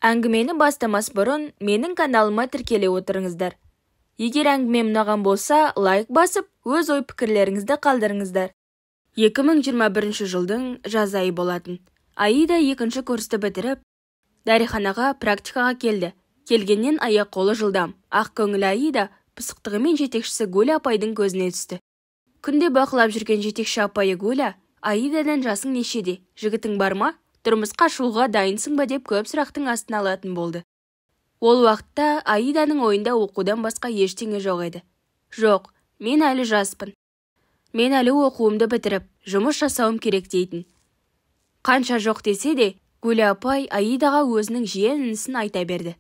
Әңгімені бастамас бұрын менің каналыма тіркеле отырыңыздар. Егер әңгімем ұнаған болса, лайк басып, өз ой-пікірлеріңізді қалдырыңыздар. 2021 жылдың жаз айы болатын. Аида екінші курсты бітіріп, дәріханаға практикаға келді. Келгеннен аяқ-қолы жылдам, ақ көңіл Аида пысықтығымен жетекшісі Гуля апайдың көзіне түсті. Күнде бақылап жүрген жетекші апайы Гуля, Аидадан жасың нешеде, жігітің бар ма, тұрмысқа шығуға дайынсың ба деп көп сұрақтың астына алатын болды. Ол уақытта Аиданың ойында оқудан басқа ештеңе жоқ еді. Жоқ, мен әлі жаспын. Мен әлі оқуымды бітіріп, жұмыс жасауым керек дейтін. Қанша жоқ десе де, Гуля апай Аидаға өзінің жиен інісін айта берді.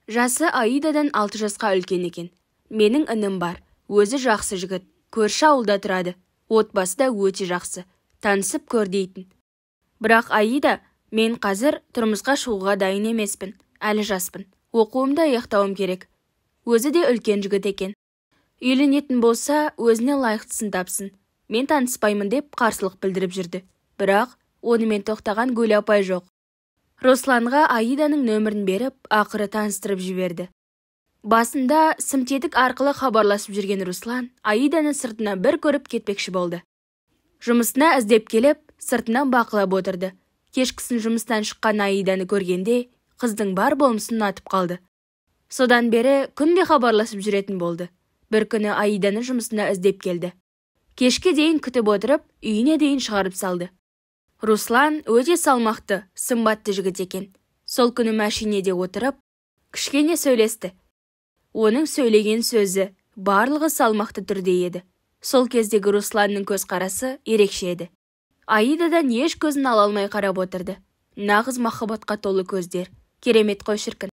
Жасы Аидадан 6 жасқа үлкен екен. Менің інім бар, өзі жақсы жігіт, көрші ауылда тұрады, отбасы да өте жақсы, танысып көр дейтін. Бірақ Аида, мен қазір тұрмысқа шығуға дайын емеспін, әлі жаспын, оқуымды аяқтауым керек. Өзі де үлкен жігіт екен. Үйленетін болса, өзіне лайықтысын тапсын, мен таныспаймын деп қарсылық білдіріп жүрді. Бірақ онымен тоқтаған Гуля апай жоқ. Русланға Аиданың нөмірін беріп, ақыры таныстырып жіберді. Басында сымтетік арқылы хабарласып жүрген Руслан Аиданы сыртынан бір көріп кетпекші болды. Жұмысына іздеп келіп, сыртынан бақылап отырды. Кешкісін жұмыстан шыққан Аиданы көргенде, қыздың бар болмысын ұнатып қалды. Содан бері күнде хабарласып жүретін болды. Бір күні Аиданы жұмысына іздеп келді. Кешке дейін күтіп отырып, үйіне дейін шығарып салды. Руслан өте салмақты, сымбатты жігіт екен. Сол күні машинеде отырып, кішкене сөйлесті. Оның сөйлеген сөзі барлығы салмақты түрде еді. Сол кездегі Русланның көзқарасы ерекше еді. Аидадан еш көзін ала алмай қарап отырды. Нағыз махаббатқа толы көздер. Керемет қой шіркін.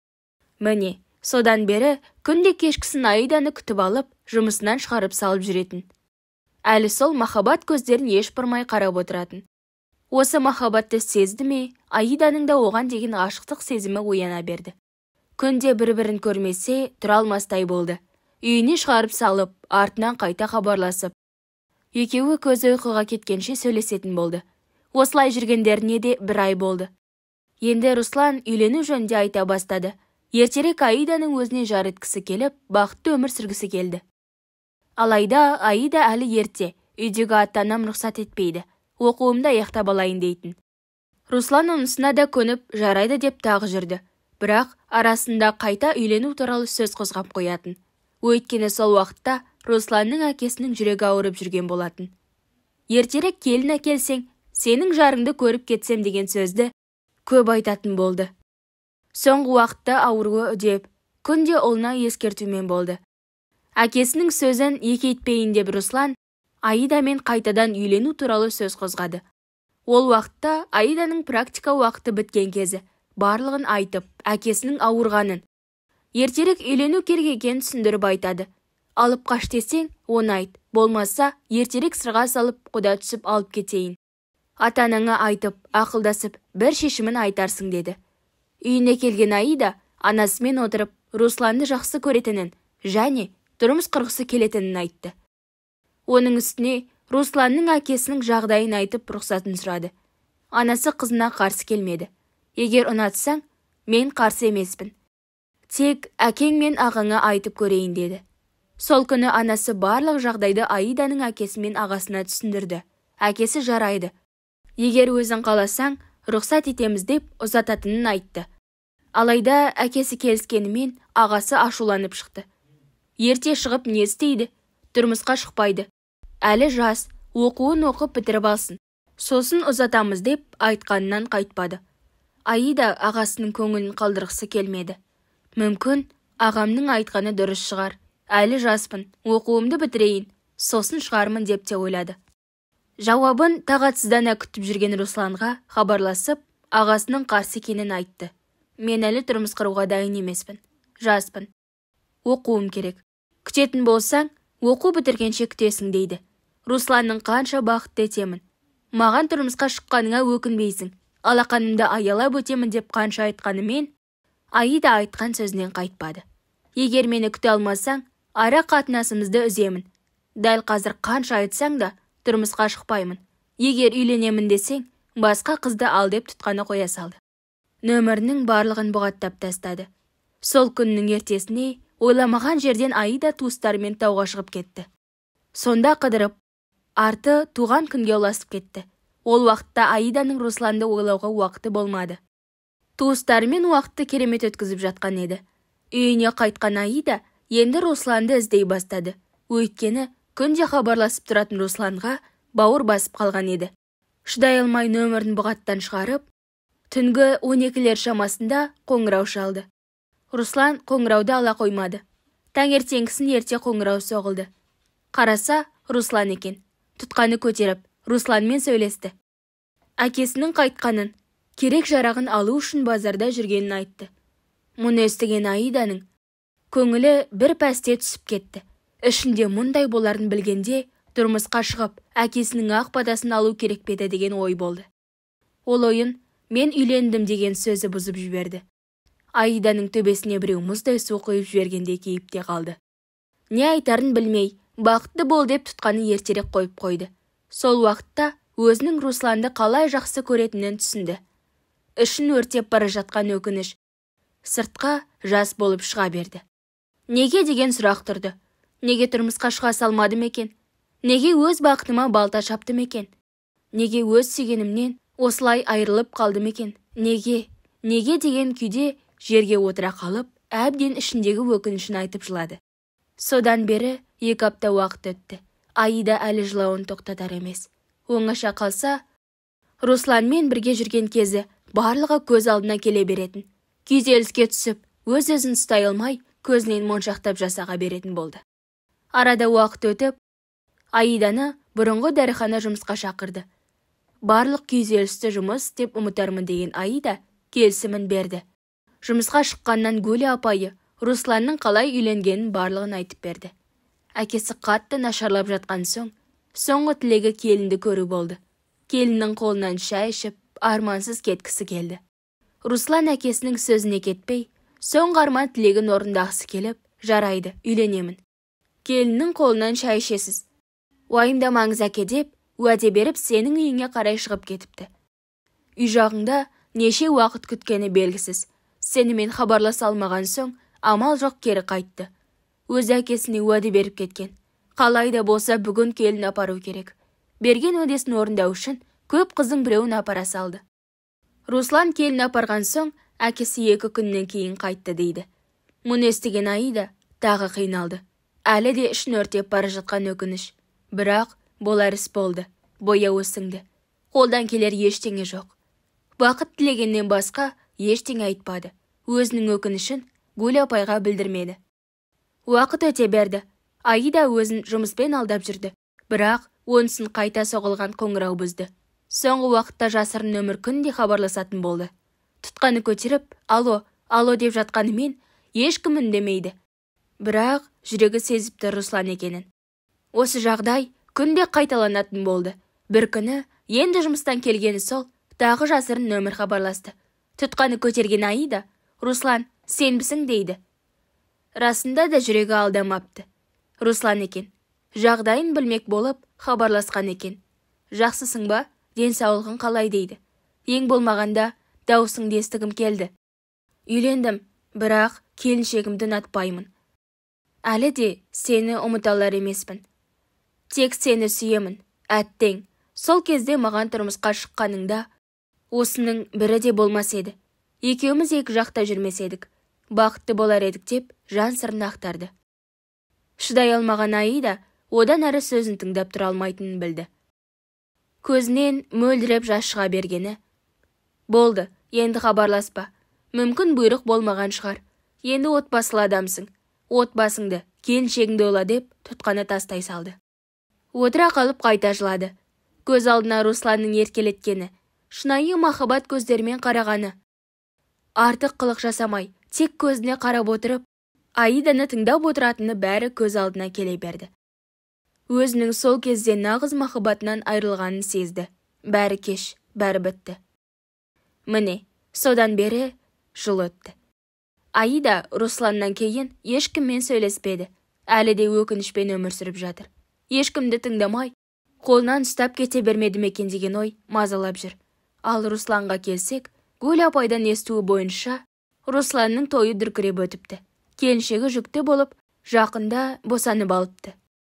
Міне, содан бері күнде кешкісін Аиданы күтіп алып, жұмысынан шығарып салып жүретін. Әлі сол махаббат көздерін еш бұрмай қарап отыратын. Осы махаббатты сезді ме, Аиданың да оған деген ғашықтық сезімі ояна берді. Күнде бір-бірін көрмесе, тұра алмастай болды. Үйіне шығарып салып, артынан қайта хабарласып, екеуі көзі ұйқыға кеткенше сөйлесетін болды. Осылай жүргендеріне де бір ай болды. Енді Руслан үйлену жөнінде айта бастады. Ертерек Аиданың өзіне жар еткісі келіп, бақытты өмір сүргісі келді. Алайда Аида әлі ерте, үйдегі ата-анам рұқсат етпейді. Оқуымды аяқтап алайын дейтін. Руслан онысына да көніп, жарайды деп тағы жүрді. Бірақ арасында қайта үйлену туралы сөз қозғап қоятын. Өйткені сол уақытта Русланның әкесінің жүрегі ауырып жүрген болатын. Ертерек келін әкелсең, сенің жарыңды көріп кетсем деген сөзді көп айтатын болды. Соңғы уақытта ауруы үдеп, күнде ұлына ескертумен болды. Әкесінің сөзін екі етпейін деп Руслан Аидамен қайтадан үйлену туралы сөз қозғады. Ол уақытта Аиданың практика уақыты біткен кезі, барлығын айтып, әкесінің ауырғанын, ертерек үйлену керек екенін түсіндіріп айтады. Алып қаш десең, оны айт, болмаса, ертерек сырға салып, құда түсіп алып кетейін. Ата-анаңа айтып, ақылдасып, бір шешімін айтарсың деді. Үйіне келген Аида анасымен отырып, Русланды жақсы көретінін және тұрмыс құрғысы келетінін айтты. Оның үстіне Русланның әкесінің жағдайын айтып рұқсатын сұрады. Анасы қызына қарсы келмеді. Егер ұнатсаң, мен қарсы емеспін. Тек әкең мен ағаңа айтып көрейін деді. Сол күні анасы барлық жағдайды Аиданың әкесі мен ағасына түсіндірді. Әкесі жарайды. Егер өзің қаласаң, рұқсат етеміз деп ұзататынын айтты. Алайда әкесі келіскенімен ағасы ашуланып шықты. Ерте шығып не істейді? Тұрмысқа шықпайды. Әлі жас, оқуын оқып бітіріп алсын. Сосын ұзатамыз деп айтқанынан қайтпады. Аида ағасының көңілін қалдырғысы келмеді. Мүмкін, ағамның айтқаны дұрыс шығар. Әлі жаспын, оқуымды бітірейін, сосын шығармын деп те ойлады. Жауабын тағатсыздана күтіп жүрген Русланға хабарласып, ағасының қарсы екенін айтты. Мен әлі тұрмыс құруға дайын емеспін. Жаспын. Оқуым керек. Күтетін болсаң, оқу бітіргенше күтесің дейді. Русланның қанша бақытты етемін. Маған тұрмысқа шыққаныңа өкінбейсің. Алақанымды аялап өтемін деп қанша айтқанымен, Аида айтқан сөзінен қайтпады. Егер мені күте алмасаң, ара қатынасымызды үземін. Дәл қазір қанша айтсаң да, тұрмысқа шықпаймын. Егер үйленемін десең, басқа қызды ал деп тұтқаны қоя салды. Нөмірінің барлығын бұғаттап тастады. Сол күннің ертесіне ойламаған жерден Аида туыстарымен тауға шығып кетті. Сонда қыдырып, арты туған күнге ұласып кетті. Ол уақытта Аиданың Русланды ойлауға уақыты болмады. Туыстарымен уақытты керемет өткізіп жатқан еді. Үйіне қайтқан Аида енді Русланды іздей бастады. Өйткені күнде хабарласып тұратын Русланға бауыр басып қалған еді. Шыдай алмай нөмірін бұғаттан шығарып, түнгі 12-лер шамасында қоңырау шалды. Руслан қоңырауды ала қоймады. Таңертеңгісін ерте қоңырау соғылды. Қараса, Руслан екен. Тұтқаны көтеріп, Русланмен сөйлесті. Әкесінің қайтқанын, керек жарағын алу үшін базарда жүргенін айтты. Мұны естіген Аиданың көңілі бір пәсте түсіп кетті. Ішінде мұндай боларын білгенде тұрмысқа шығып, әкесінің ақ батасын алу керек пе еді деген ой болды. Ол ойын мен үйлендім деген сөзі бұзып жіберді. Аиданың төбесіне біреу мұздай су құйып жібергендей кейіпте қалды. Не айтарын білмей, бақытты бол деп тұтқаны ертерек қойып қойды. Сол уақытта өзінің Русланды қалай жақсы көретінін түсінді. Ішін өртеп бара жатқан өкініш сыртқа жас болып шыға берді. Неге деген сұрақ тұрды. Неге тұрмысқа шыға салмадым екен? Неге өз бақытыма балта шаптым екен? Неге өз сүйгенімнен осылай айырылып қалдым екен? Неге? Неге деген күйде жерге отыра қалып, әбден ішіндегі өкінішін айтып жылады. Содан бері 2 апта уақыт өтті. Аида әлі жылауын тоқтатар емес. Оңаша қалса, Русланмен бірге жүрген кезі барлығы көз алдына келе беретін. Күйзеліске түсіп, өз-өзін ұстай алмай, көзінен моншақтап жасаға беретін болды. Арада уақыт өтіп, Аиданы бұрынғы дәріхана жұмысқа шақырды. Барлық күйзелісті жұмыс деп ұмытармын деген Аида келісімін берді. Жұмысқа шыққаннан Гуля апайы Русланның қалай үйленгенін барлығын айтып берді. Әкесі қатты нашарлап жатқан соң, соңғы тілегі келінді көру болды. Келіннің қолынан шай ішіп, армансыз кеткісі келді. Руслан әкесінің сөзіне кетпей, соңғы арман тілегін орындағысы келіп, жарайды, үйленемін. Келіннің қолынан шай ішесіз. Уайымдамаңыз әке деп, уәде беріп сенің үйіңе қарай шығып кетіпті. Үй жағыңда неше уақыт күткені белгісіз. Сенімен хабарласа алмаған соң, амал жоқ кері қайтты. Өз әкесіне уәде беріп кеткен. Қалай да болса бүгін келін апару керек. Берген уәдесін орындау үшін көп қыздың біреуін апара салды. Руслан келін апарған соң, әкесі 2 күннен кейін қайтты дейді. Мұны естіген Аида тағы қиналды. Әлі де ішін өртеп бара жатқан өкініш. Бірақ болар іс болды, бояуы сіңді. Қолдан келер ештеңе жоқ. Бақыт тілегеннен басқа ештеңе айтпады. Өзінің өкінішін Гуля апайға білдірмеді. Уақыт өте берді. Аида өзін жұмыспен алдап жүрді. Бірақ онысын қайта соғылған қоңырау бұзды. Соңғы уақытта жасырын нөмір күнде хабарласатын болды. Тұтқаны көтеріп, алло, алло деп жатқанымен ешкім үндемейді. Бірақ жүрегі сезіп тұр Руслан екенін. Осы жағдай күнде қайталанатын болды. Бір күні енді жұмыстан келгені сол, тағы жасырын нөмір хабарласты. Тұтқаны көтерген Аида, Руслан, сенбісің дейді. Расында да жүрегі алдамапты. Руслан екен. Жағдайын білмек болып хабарласқан екен. Жақсысың ба? Денсаулығың қалай дейді. Ең болмағанда дауысыңды естігім келді. Үйлендім, бірақ келіншегімді ұнатпаймын. Әлі де сені ұмыта алар емеспін. Тек сені сүйемін, әттең. Сол кезде маған тұрмысқа шыққаныңда осының бірі де болмас еді. Екеуміз екі жақта жүрмес едік. Бақытты болар едік деп жан сырын ақтарды. Шыдай алмаған Аида одан әрі сөзін тыңдап тұра алмайтынын білді. Көзінен мөлдіреп жас шыға бергені. Болды, енді хабарласпа. Мүмкін бұйрық болмаған шығар. Енді отбасылы адамсың. Отбасыңды, келіншегіңді ойла деп тұтқаны тастай салды. Отыра қалып қайта жылады. Көз алдына Русланның еркелеткені, шынайы махаббат көздерімен қарағаны. Артық қылық жасамай, тек көзіне қарап отырып, Аиданы тыңдап отыратыны бәрі көз алдына келе берді. Өзінің сол кезде нағыз махаббатынан айырылғанын сезді. Бәрі кеш, бәрі бітті. Міне, содан бері жыл өтті. Аида Русланнан кейін ешкіммен сөйлеспеді. Әлі де өкінішпен өмір сүріп жатыр. Ешкімді тыңдамай, қолынан ұстап кете бермеді ме екен деген ой мазалап жүр. Ал Русланға келсек, Гуля апайдан естуі бойынша, Русланның тойы дүркіреп өтіпті. Келіншегі жүкті болып, жақында босанып алыпты.